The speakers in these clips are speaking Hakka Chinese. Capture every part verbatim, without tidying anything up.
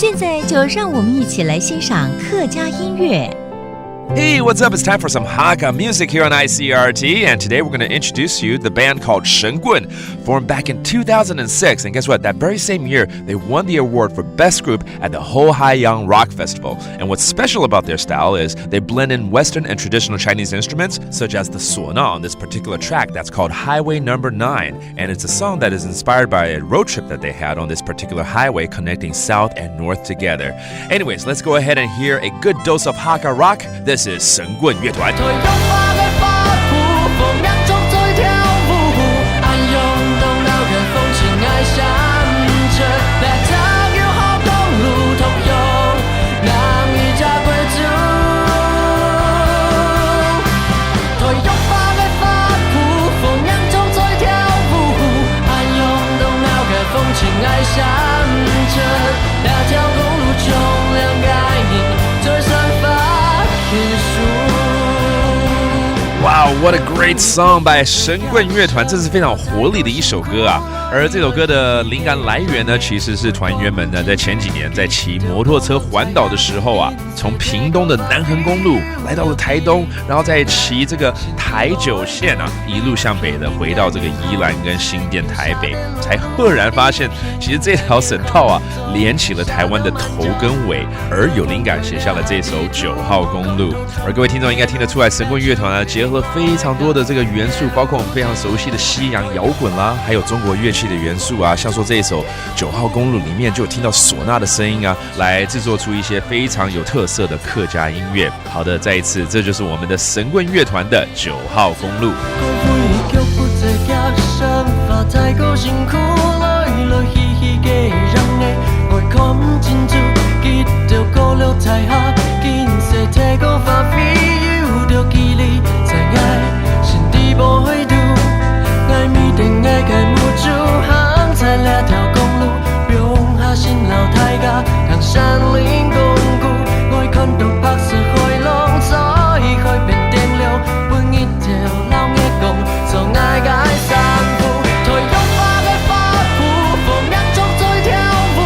现在就让我们一起来欣赏客家音乐。 Hey, what's up? It's time for some Hakka music here on I C R T, and today we're going to introduce you the band called Shengun, formed back in two thousand six. And guess what? That very same year, they won the award for Best Group at the Hohhaigang Rock Festival. And what's special about their style is they blend in Western and traditional Chinese instruments, such as the suona on this particular track that's called Highway Number Nine. And it's a song that is inspired by a road trip that they had on this particular highway connecting South and North together. Anyways, let's go ahead and hear a good dose of Hakka rock. This is 神棍乐团。 台北花个花布，风眼中在跳舞，暗涌东老个风情爱闪着，来跳入好公路通用，南一家贵族。台北花个花布，风眼中在跳舞，暗涌东老个风情爱闪着，来跳公路冲亮个人，在散发艺术。 Wow, what a great song by 神棍乐团，这是非常有活力的一首歌啊。而这首歌的灵感来源呢，其实是团员们呢在前几年在骑摩托车环岛的时候啊，从屏东的南横公路来到了台东，然后再骑这个台九线啊，一路向北的回到这个宜兰跟新店、台北，才赫然发现，其实这条省道啊，连起了台湾的头跟尾，而有灵感写下了这首《九号公路》。而各位听众应该听得出来，神棍乐团啊，结合了非常多的这个元素，包括我们非常熟悉的西洋摇滚啦，还有中国乐器的元素啊，像说这一首《九号公路》里面就有听到唢呐的声音啊，来制作出一些非常有特色的客家音乐。好的，再一次，这就是我们的神棍乐团的《九号公路》。 風飛腳步在腳上，發大個身軀來來去去个人呢，愛看毋清楚，幾條高樓大廈，景色太過花飛，有條距離，在𠊎心底無回頭。𠊎面頂𠊎个目珠，行在這條公路，放下新老大家，行山林公園，愛看到白色海浪在海邊停留，分一 條老月光做𠊎个衫褲，太陽花个花布，風影中在跳舞，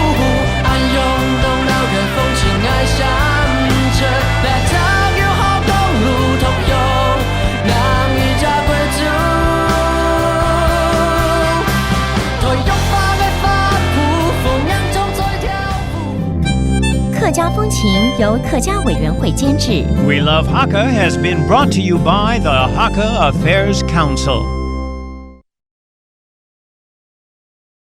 暗湧東老个風情愛閃着，來跳入好公路通用，南一家貴族。太陽花个花布，風影中在跳舞。 客家风情由客家委员会监制。 We Love Hakka has been brought to you by the Hakka Affairs Council.